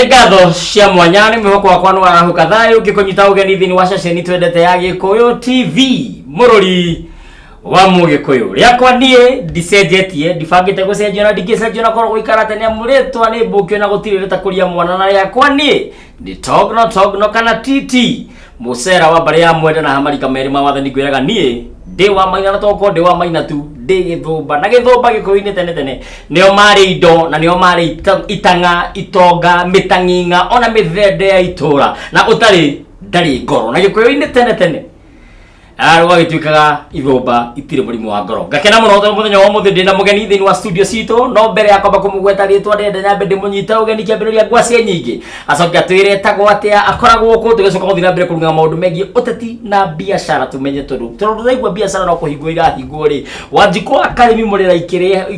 Nĩ ngatho cia mwanya, nĩ mwĩhoko wakwa nĩ warahũka thayũ ngĩkũnyita ũgeni thĩinĩ wa ceceni twendete ya Gĩkũyũ TV, mũrũri wa Mũgĩkũyũ. Rĩakwa niĩ ndicenjetie, ndibangĩte gũcenjia na ndingĩcenjia na korwo gũikara tene, amu rĩtwa nĩ mbũkio na gũtirĩ rĩtakũria mwana, na rĩakwa niĩ nĩ Togno Togno kana TT Mũcera wa mbarĩ ya Mwenda na hamarika merĩ ma wathani. Ngwĩraga niĩ ndĩ wa Maina, na tokorwo ndĩ wa Maina tu, ndĩ Gĩthũmba, na Gĩthũmba Gĩkũyũ-inĩ tene tene nĩo marĩ indo na nĩo marĩ itang'a, itonga, mĩtang'ing'a ona mĩthende ya itũra, na ũtarĩ ndarĩ ngoro, na Gĩkũyũ-inĩ tene tene rũgagĩtuĩkaga ithũmba itirĩ mũrimũ wa ngoro. Ngakena mũno tondũ mũthenya wa ũmũthĩ ndĩna mũgeni thĩinĩ wa studio citũ, no mbere ya kwamba kũmũgweta rĩtwa ndĩrenda nyambe ndĩmũnyite ũgeni kĩambĩrĩria ngwacĩ nyingĩ, acoke atwĩre etagwo atĩa, akoragwo kũ, tũgĩcoka gũthiĩ na mbere kũruga maũndũ megiĩ ũteti na biacara, tũmenye tondũ tũraigua biacara no kũhingwo irahingwo rĩ. Wanjikũ wa Karĩmi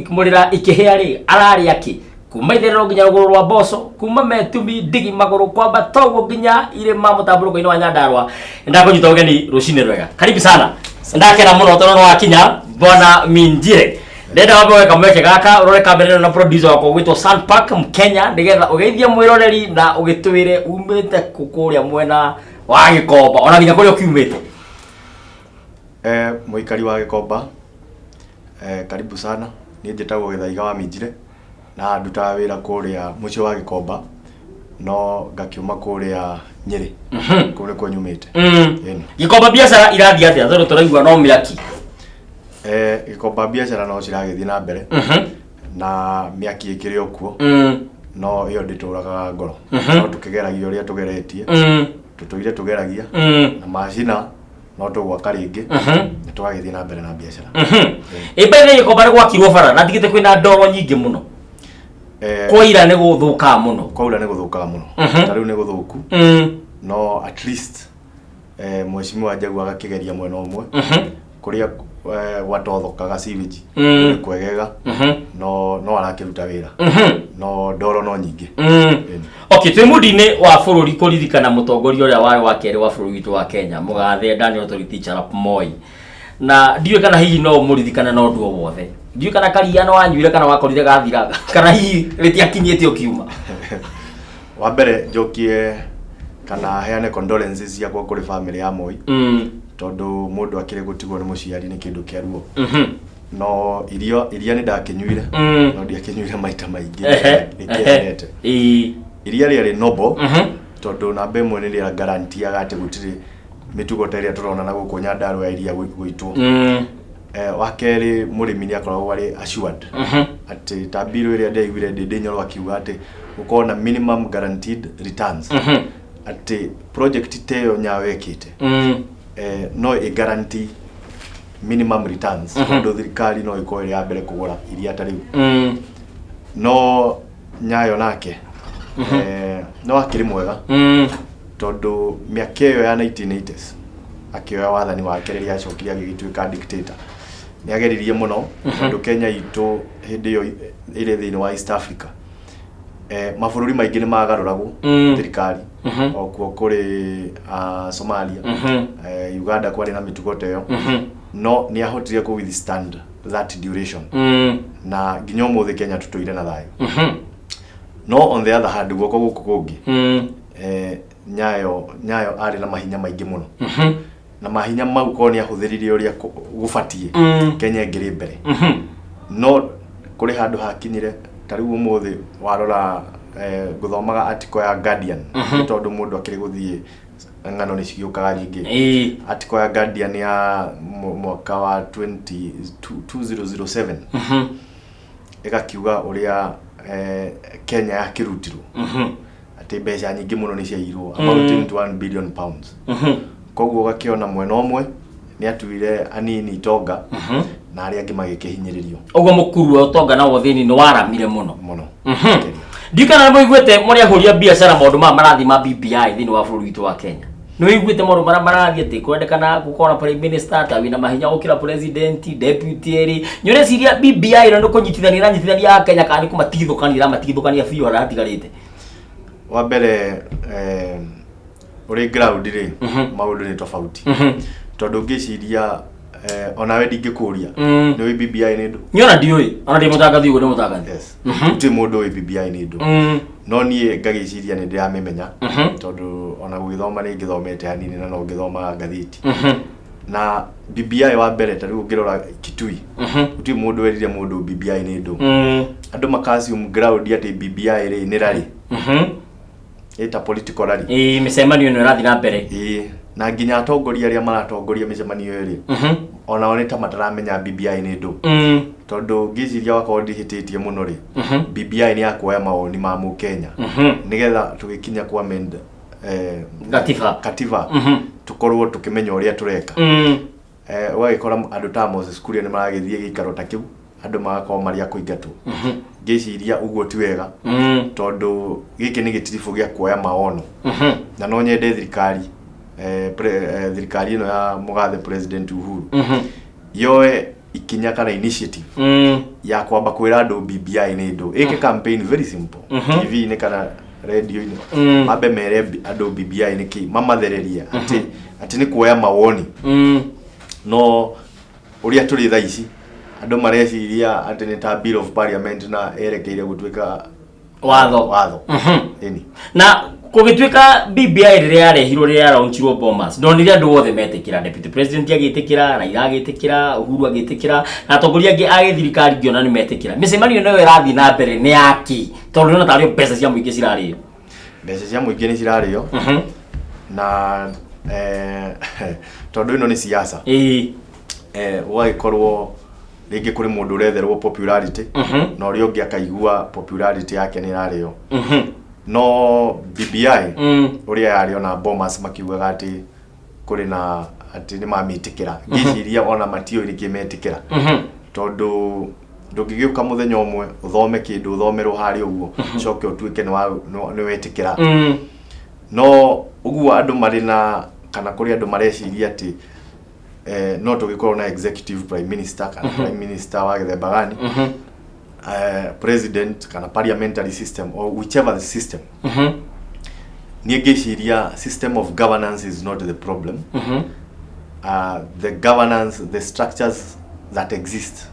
mũrĩra ikĩhĩa rĩ, ararĩa kĩ kuma itherero nginya rũgũrũ rwa mboco, kuma metumi ndigi magũrũ kwambata ũguo nginya irĩma mũtambũrũko-inĩ wa Nyandarua? Ndakũnyita ũgeni, rũcinĩ rwega, karibu sana. Ndakena mũno tondũ nĩ wakinya, bwana Minjire. Ndenda wambe woe kamweke gaka ũrore kamera ĩno na producer wakwa ũgwĩtwo San Park Mkenya, nĩgetha ũgeithie mwĩroreri na ũgĩtwĩre umĩte kũ kũrĩa mwena wa Gĩkomba ona nginya kũrĩa ũkiumĩte. Mũikari wa Gĩkomba, karibu sana. Niĩ njĩtagwo Gĩthaiga wa Minjire na ndutaga wĩra kũrĩa mũciĩ wa Gĩkomba, no ngakiuma kũrĩa Nyĩrĩ. Kũu nĩkuo nyumĩte. Ĩni. Gĩkomba biacara irathiĩ atĩa, tondũ tũraigua no mĩaki? Gĩkomba biacara no ciragĩthiĩ na mbere na mĩaki ĩkĩrĩ o kuo, no ĩyo ndĩtũragaga ngoro. No tũkĩgeragia ũrĩa tũgeretie, tũtũire tũgeragia na macina, no tũgwaka rĩngĩ na tũgagĩthiĩ na mbere na biacara. Ĩmbere Gĩkomba nĩ gwakirwo bara na ndigĩte kwĩna ndoro nyingĩ mũno. Kwaira nĩ gũthũkaga mũno. Kwaura nĩ gũthũkaga mũno. Ta rĩu nĩ gũthũku, no at least mheshimiwa Njagu agakĩgeria mwena ũmwe kũrĩa gwatothokaga sewage nĩ kwegega, no arakĩruta wĩra, no ndoro no nyingĩ. Ĩni. Okay, twĩ mundi-inĩ wa bũrũri kũririkana mũtongoria ũrĩa warĩ wa kerĩ wa bũrũri witũ wa Kenya, mũgathe Daniel Toroitich arap Moi, na ndiũĩ kana hihi no ũmũririkane na ũndũ o wothe. Ndiũĩ kana karia no wanyuire kana wakorire gathira kana hihi rĩtiakinyĩte ũkiuma. Wa mbere njokie kana heane condolences ciakwa kũrĩ family ya Moi, tondũ mũndũ akĩrĩ gũtigwo nĩ mũciari nĩ kĩndũ kĩa ruo. No irio iria nĩ ndakĩnyuire, no ndiakĩnyuire maita maingĩ, nĩkĩendete. Iria rĩarĩ noble, tondũ namba ĩmwe nĩ rĩa garantiaga atĩ gũtirĩ mĩtugo ta ĩrĩa tũrona na gũkũ Nyandarua ya iria gũitwo. Wa kerĩ, mũrĩmi nĩ akoragwo arĩ assured atĩ ta bill ĩrĩa ndĩaiguire Ndĩndĩ Nyoro akiuga atĩ gũkorwo na minimum guaranteed returns, atĩ project ta ĩyo Nyayo ĩkĩte no ĩ guarantee minimum returns, tondũ thirikari no ĩkorwo ĩrĩ ya mbere kũgũra iria ta rĩu. No Nyayo nake no akĩrĩ mwega, tondũ mĩaka ĩyo ya 1980s akĩoya wathani wake, rĩrĩa acokire agĩgĩtuĩka dictator, nĩ ageririe mũno, tondũ Kenya itũ hĩndĩ ĩyo ĩrĩ thĩinĩ wa East Africa, mabũrũri maingĩ nĩ magarũragwo thirikari. O kuo kũrĩ Somalia, Uganda kwarĩ na mĩtugo ta ĩyo, no nĩ ahotire kũ withstand that duration na nginya ũmũthĩ Kenya tũtũire na thayũ. No on the other hand, guoko gũkũ kũngĩ, Nyayo arĩ na mahinya maingĩ mũno, na mahinya mau korwo nĩ ahũthĩrire ũrĩa gũbatiĩ, Kenya ĩngĩrĩ mbere. No kũrĩ handũ hakinyire, ta rĩu ũmũthĩ warora, ngũthomaga article ya Guardian, nĩ tondũ mũndũ akĩrĩ gũthiĩ ng'ano nĩ cigĩũkaga nyingĩ. Article ya Guardian ya mwaka wa 20 2007 ĩgakiuga ũrĩa Kenya yakĩrutirwo, atĩ mbeca nyingĩ mũno nĩ ciairwo, amounting to £1 billion. Koguo ũgakĩona mwena ũmwe nĩ atuire anini itonga na arĩa angĩ magĩkĩhinyĩrĩrio. Ũguo mũkuru wa ũtonga na ũthĩni nĩ waramire mũno. Mũno makĩria. Ndikana nĩ mũiguĩte mũrĩ ahũri a biacara maũndũ maya marathiĩ ma BBI thĩinĩ wa bũrũri witũ wa Kenya? Nĩ ũiguĩte maũndũ marĩa marathiĩ atĩ kwendekana gũkorwo na prime minister ta wĩna mahinya gũkĩra president, deputy erĩ? Nĩ ũreciria BBI ĩno nĩ kũnyitithania ĩranyitithania Akenya kana nĩ kũmatigithũkania ĩramatigithũkania biũ harĩa hatigarĩte? Wa mbere, ũrĩ ground rĩ, maũndũ nĩ tofauti, tondũ ngĩciria Onawe ndingĩkũria, nĩ ũĩ BBI nĩ ndũ? Niĩ ona ndiũĩ, ona ndĩ mũtangathi ũguo, nĩ mũtangathi. Yes, gũtirĩ mũndũ ũĩ BBI nĩ ndũ. No niĩ ngagĩciria nĩ ndĩramĩmenya, tondũ ona gũgĩthoma nĩ ngĩthomete hanini na no ngĩthomaga ngathĩti. Na BBI wa mbere, ta rĩu ũngĩrora Kitui, gũtirĩ mũndũ werire mũndũ BBI nĩ ndũ. Andũ maka assume ground atĩ BBI rĩ nĩ rally, ĩta political rally. Ĩĩ, mĩcemanio ĩno ĩrathiĩ na mbere. Ĩĩ, na nginya atongoria arĩa maratongoria mĩcemanio ĩyo rĩ, onao nĩ ta mataramenya BBI nĩ ndũ, tondũ ngĩciria wakorwo ndihĩtĩtie mũno rĩ, BBI nĩ ya kuoya mawoni ma mũkenya nĩgetha tũgĩkinya kwa amend Katiba. Katiba, tũkorwo tũkĩmenya ũrĩa tũreka. Ũgagĩkora andũ ta Moses Kuria nĩ maragĩthiĩ gĩikaro ta kĩu, andũ magakorwo marĩ a kũingatwo. Ngĩciria ũguo ti wega, tondũ gĩkĩ nĩ gĩtiribũ gĩa kuoya maono. Na no nyende thirikari thirikari ĩno ya mũgathe President Uhuru yoe ikinya kana initiative ya kwamba kwĩra andũ BBI nĩ ndũ, ĩke campaign very simple, TV-inĩ kana radio-inĩ, mambe mere andũ BBI nĩ kĩ, mamathererie atĩ nĩ kuoya mawoni. No ũrĩa tũrĩ thaa ici, andũ mareciria atĩ nĩ ta bill of parliament na erekeire gũtuĩka watho. Watho. Ĩni. Na kũgĩtuĩka BBI rĩrĩa yarehirwo, rĩrĩa yaraunchirwo Bomas, ndonire andũ othe metĩkĩra, deputy president agĩtĩkĩra, Raila agĩtĩkĩra, Uhuru agĩtĩkĩra, na atongoria angĩ a gĩthirikari ngĩona nĩ metĩkĩra. Mĩcemanio ĩno ĩrathiĩ na mbere nĩ yaki? Tondũ ndĩrona tarĩ mbeca cia mũingĩ cirarĩo. Mbeca cia mũingĩ nĩ cirarĩo, na tondũ ĩno nĩ siasa, ũgagĩkorwo rĩngĩ kũrĩ mũndũ ũretherwo popularity, na ũrĩa ũngĩ akaigua popularity yake nĩ ĩrarĩo. No BBI ũrĩa yarĩ ona Bomas makiugaga atĩ kũrĩ na atĩ nĩ mamĩtĩkĩra, ngĩciria ona matiũĩ nĩkĩ metĩkĩra, tondũ ndũngĩgĩũka mũthenya ũmwe ũthome kĩndũ ũthomerwo harĩa ũguo, ũcoke ũtuĩke nĩ wetĩkĩra. No ũguo andũ marĩ na kana kũrĩ andũ mareciria atĩ no tũgĩkorwo na executive prime minister kana prime minister wa gĩthemba gani, president kana parliamentary system or whichever the system. Niĩ ngĩciria system of governance is not the problem. The governance, the structures that exist,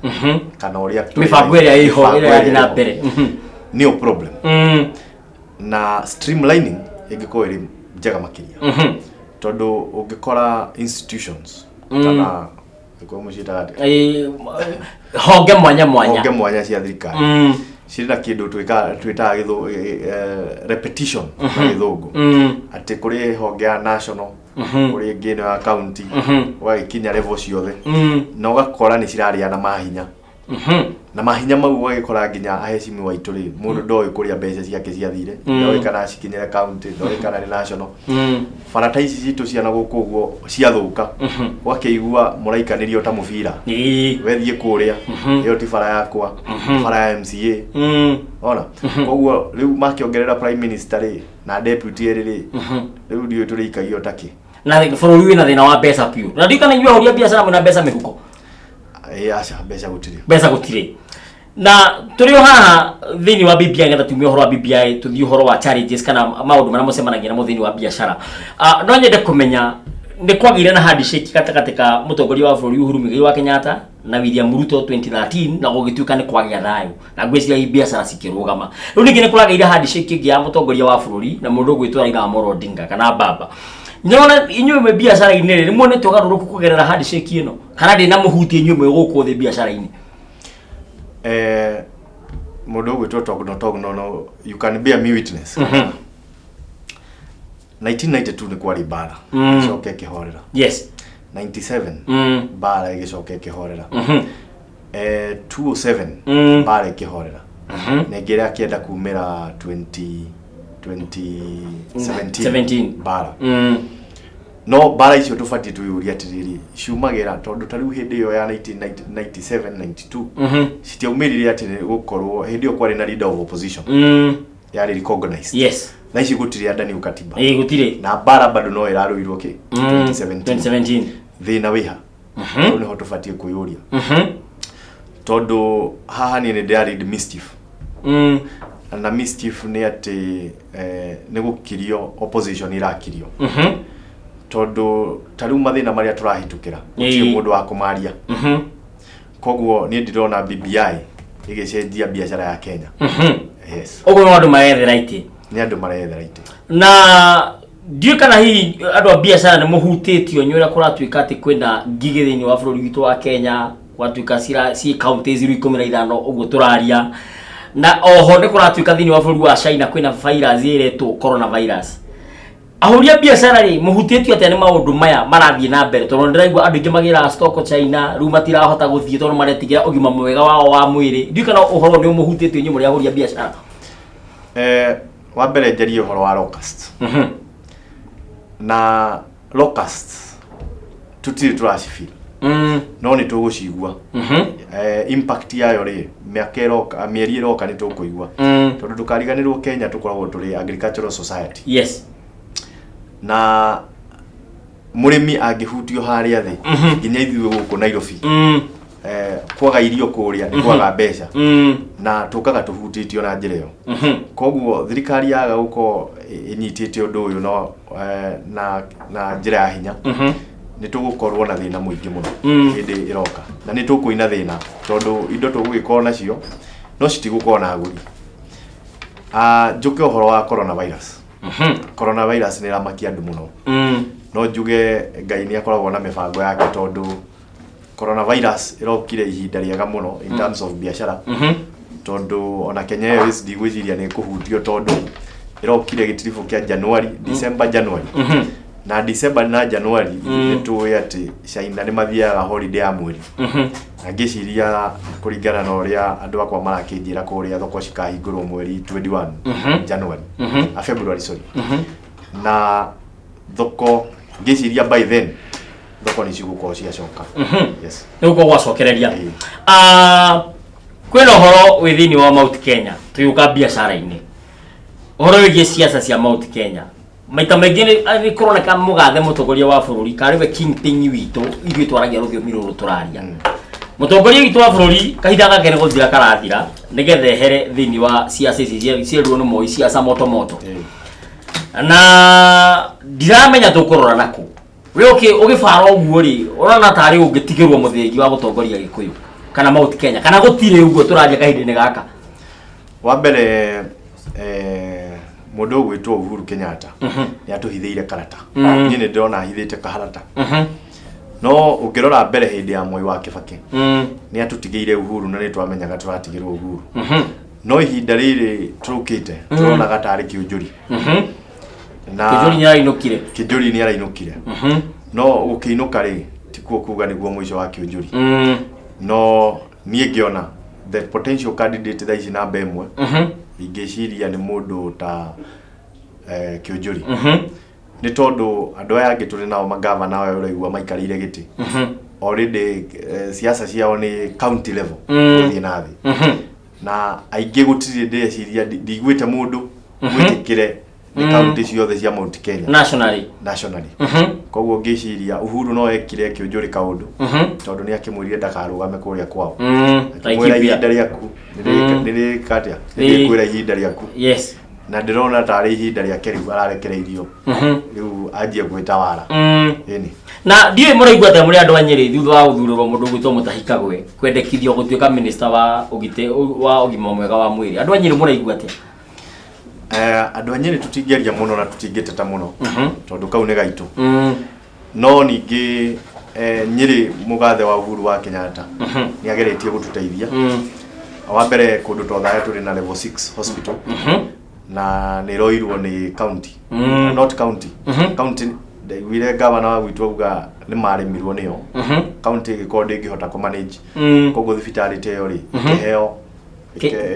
kana ũrĩa mĩbango ĩrĩa ĩho, mĩbango ĩrĩa ĩrathiĩ na ĩrĩa ĩho, mbere. Nĩyo problem, na streamlining ĩngĩkorwo ĩrĩ njega makĩria, tondũ ũngĩkora institutions kana ĩkorwo mũciĩtaga atĩa? Honge mwanya mwanya. Honge mwanya cia thirikari cirĩ na kĩndũ twĩtaga repetition na gĩthũngũ, atĩ kũrĩ honge ya national, kũrĩ ĩngĩ ĩno ya county, ũgagĩkinya level ciothe, na ũgakora nĩ cirarĩana mahinya, na mahinya mau ũgagĩkora nginya aheshimiwa aitũ rĩ, mũndũ ndoĩ kũrĩa mbeca ciake ciathire, ndoĩ kana cikinyĩre county, ndoĩ kana nĩ national. Bara ta ici citũ ciana gũkũ ũguo ciathũka, ũgakĩigua mũraikanĩrio ta mũbira. Wethiĩ kũrĩa, ĩyo ti bara yakwa, nĩ bara ya MCA. Ona koguo rĩu makĩongerera prime minister rĩ na deputy erĩ rĩ, rĩu ndiũĩ tũrĩikagio takĩ. Na bũrũri wĩna thĩna wa mbeca biũ, na ndikana inyuĩ ahũri a biacara mwĩna mbeca mĩhuko? Ĩ, aca, mbeca gũtirĩ. Mbeca gũtirĩ. Na tũrĩ o haha thĩinĩ wa BBI, ngetha tume ũhoro wa BBI tũthiĩ ũhoro wa challenges kana maũndũ marĩa mũcemanagia namo thĩinĩ wa biacara. No nyende kũmenya nĩ kwagĩire na handshake gatagatĩ ka mũtongoria wa bũrũri Uhuru Muigai wa Kenyatta na William Ruto 2013, na gũgĩtuĩka nĩ kwagĩa thayũ na ngwĩciria biacara cikĩrũgama. Rĩu ningĩ nĩ kũragĩire handshake ĩngĩ ya mũtongoria wa bũrũri na mũndũ ũgwĩtwo Raila Amolo Odinga kana Baba. Nyona inyuĩ mwĩ biacara-inĩ rĩ, nĩ muonete ũgarũrũku kũgerera handshake ĩno kana ndĩ na mũhutie inyuĩ mwĩ gũkũ thĩ biacara-inĩ? Mũndũ ũgwĩtwo Togno Togno, no you can bear me witness, 1992 nĩ kwarĩ mbara, ĩcoke ĩkĩhorera. 97, mbara ĩgĩcoka ĩkĩhorera. 207, mbara ĩkĩhorera, na ĩngĩ ĩrĩa akĩenda kumĩra 20 2017, 17. Mbara. No mbara icio tũbatiĩ twĩyũrie atĩrĩrĩ, ciumagĩra tondũ ta rĩu hĩndĩ ĩyo ya 1997 92, citiaumĩrire atĩ nĩ gũkorwo hĩndĩ ĩyo kwarĩ na leader of opposition yarĩ recognized. Thaa ici gũtirĩ under new katiba. Ĩĩ, gũtirĩ. Na mbara bado no ĩrarũirwo kĩ 2017. 2017. Thĩna wĩha? Hau nĩho tũbatiĩ kwĩyũria, tondũ haha niĩ nĩ ndĩra read mischief, na mischief nĩ atĩ nĩ gũkirio opposition ĩrakirio. Tondũ ta rĩu mathĩna marĩa tũrahĩtũkĩra, gũtirĩ mũndũ wa kũmaria. Koguo niĩ ndirona BBI ĩgĩcenjia biacara ya Kenya. Yes. Ũguo no andũ marethera itĩ. Nĩ andũ marethera itĩ. Na ndiũĩ kana hihi andũ a biacara nĩ mũhutĩtio nĩ ũrĩa kũratuĩka atĩ kwĩna ngigĩ thĩinĩ wa bũrũri witũ wa Kenya, gwatuĩka ciĩ kaunti ziro 15 ũguo tũraria, na oho nĩ kũratuĩka thĩinĩ wa bũrũri wa China kwĩna virus ĩretwo coronavirus. Ahũri a biacara rĩ, mũhutĩtio atĩa nĩ maũndũ maya marathiĩ na mbere? Tondũ ndĩraigua andũ aingĩ magĩraga stock China, rĩu matirahota gũthiĩ tondũ maretigĩra ũgima mwega wao wa mwĩrĩ. Ndiũĩ kana ũhoro nĩ ũmũhutĩtie inyuĩ mũrĩ ahũri a biacara. Wa mbere njarie ũhoro wa locust. Na locust tũtirĩ tũracifeel. No nĩ tũgũcigua. Impact yayo rĩ, mĩaka ĩroka, mĩeri ĩroka nĩ tũkũigua. Tondũ ndũkariganĩrwo Kenya tũkoragwo tũrĩ agricultural society. Na mũrĩmi angĩhutio harĩa thĩ, nginya ithuĩ gũkũ Nairobi, kwaga irio kũrĩa nĩ kwaga mbeca. Na tũkaga tũhutĩtio na njĩra ĩyo. Koguo thirikari yaga gũkorwo ĩnyitĩte ũndũ ũyũ no na njĩra ya hinya, nĩ tũgũkorwo na thĩna mũingĩ mũno hĩndĩ ĩroka. Na nĩ tũkũina thĩna tondũ indo tũgũgĩkorwo nacio no citigũkorwo na agũri. Njũke ũhoro wa coronavirus. Coronavirus nĩ ĩramakia andũ mũno. No njuge Ngai nĩ akoragwo na mĩbango yake tondũ coronavirus ĩrokire ihinda rĩega mũno in terms of biacara. Tondũ ona Kenya Airways ndigwĩciria nĩ ĩkũhutio tondũ ĩrokire gĩtiribũ kĩa January, December, January. Na December na January nĩ tũĩ atĩ China nĩ mathiaga holiday ya mweri. Na ngĩciria kũringana na ũrĩa andũ akwa marakĩnjĩra kũrĩa thoko cikahingũrwo mweri 21 January. February, sorry. Na thoko ngĩciria by then thoko nĩ cigũkorwo ciacoka. Yes. Nĩ gũkorwo gwacokereria. Kwĩna ũhoro wĩ thĩinĩ wa Mount Kenya tũgĩũka biacara-inĩ, ũhoro wĩgiĩ ciaca cia Mount Kenya. Maita maingĩ nĩ kũroneka mũgathe mũtongoria wa bũrũri karĩ we kingpin witũ, ithuĩ twaragia rũthiomi rũrũ tũraria. Mũtongoria witũ wa bũrũri kahinda gake nĩ gũthira karathira nĩgetha ehere thĩinĩ wa ciaca ici cierirwo nĩ Moi, ciaca moto moto. Na ndiramenya tũkũrora nakũ. We ũgĩbara ũguo rĩ, ũrona tarĩ ũngĩtigĩrwo mũthĩgi wa gũtongoria Gĩkũyũ kana Mount Kenya, kana gũtirĩ ũguo tũraria kahinda-inĩ gaka? Wa mbere, mũndũ ũgwĩtwo Uhuru Kenyatta nĩ atũhithĩire karata. Niĩ nĩ ndĩrona ahithĩte karata. No ũngĩrora mbere hĩndĩ ya Mwai wa Kibaki, nĩ atũtigĩire Uhuru na nĩ twamenyaga tũratigĩrwo Uhuru. No ihinda rĩrĩ tũrũkĩte tũronaga tarĩ Kĩũnjũri. Na Kĩnjũri nĩ arainũkire. Kĩnjũri nĩ arainũkire. No gũkĩinũka rĩ, tikuo kuga nĩguo mũico wa Kĩũnjũri. No niĩ ngĩona the potential candidate thaa ici namba ĩmwe, ingĩciria nĩ mũndũ ta Kĩũnjũri. Nĩ tondũ andũ aya angĩ tũrĩ nao magavana aya ũraigua maikarĩire gĩtĩ. Already siasa ciao nĩ county level gũthiĩ na thĩ. Na aingĩ gũtirĩ ndĩreciria ndiguĩte mũndũ mwĩtĩkĩre nĩ kaunti ciothe cia Mount Kenya. Nationally. Nationally. Koguo ngĩciria Uhuru no ekire Kĩũnjũrĩ kaũndũ tondũ nĩ akĩmwĩrire ndakarũgame kũrĩa kwao. Akĩmwĩra Laikipia. ihinda rĩaku nĩrĩka atĩa, nĩrĩkwĩra ihinda rĩaku. Na ndĩrona tarĩ ihinda rĩake rĩu ararekereirio rĩu anjie gwĩtawara. Ĩni. Na ndiũĩ mũraigua atĩa mũrĩ andũ a Nyĩrĩ thutha wa gũthurĩrwo mũndũ ũgwĩtwo Mutahi Kagwe kwendekithio gũtuĩka minister wa ũgitĩ wa ũgima mwega wa mwĩrĩ. Andũ a Nyĩrĩ mũraigua atĩa? Andũ a Nyĩrĩ tũtingĩaria mũno na tũtingĩteta mũno tondũ kau nĩ gaitũ. No ningĩ Nyĩrĩ mũgathe wa Uhuru wa Kenyatta nĩ ageretie gũtũteithia. Wa mbere kũndũ ta Othaya tũrĩ na level 6 hospital na nĩ ĩroirwo nĩ county. Not county. County ndaiguire gavana wa gwitũ auga nĩ marĩmirwo nĩyo. County ĩgĩkorwo ndĩngĩhota kũ manage. Koguo thibitarĩ ta ĩyo rĩ, ĩkĩheo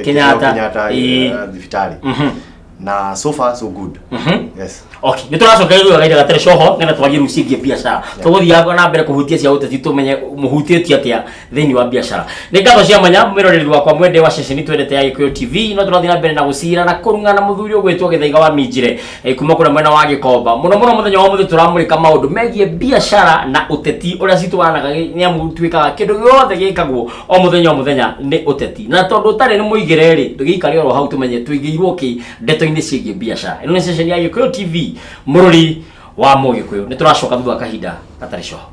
Kenyatta. Kenyatta, thibitarĩ. Na so far so good. Yes. Okay, nĩ tũracokereria kahinda gatarĩ coho nĩgetha twarie rĩu ciĩgiĩ biacara. Tũgũthiĩ na mbere kũhutia cia ũteti tũmenye mũhutĩtie atĩa thĩinĩ wa biacara. Nĩ ngatho cia mwanya mwĩroreri wakwa mwende wa ceceni twendete ya Gĩkũyũ TV, no tũrathiĩ na mbere na gũcira na kũrung'a na mũthuri ũgwĩtwo Gĩthaiga wa Minjire kuma kũrĩa mwena wa Gĩkomba. Mũno mũno mũthenya wa ũmũthĩ tũramũrĩka maũndũ megiĩ biacara na ũteti ũrĩa citwaranaga, nĩ amu tuĩkaga kĩndũ gĩothe gĩkagwo o mũthenya o mũthenya nĩ ũteti. Na tondũ ũtarĩ nĩ mũigĩre rĩ, tũgĩikare oro hau tũmenye tũigĩirwo kĩ ndeto-inĩ ciĩgiĩ biacara. Ĩno nĩ ceceni ya Gĩkũyũ TV, mũrũri Wa Mũgĩkũyũ. Nĩ tũracoka thutha wa kahinda gatarĩ coho.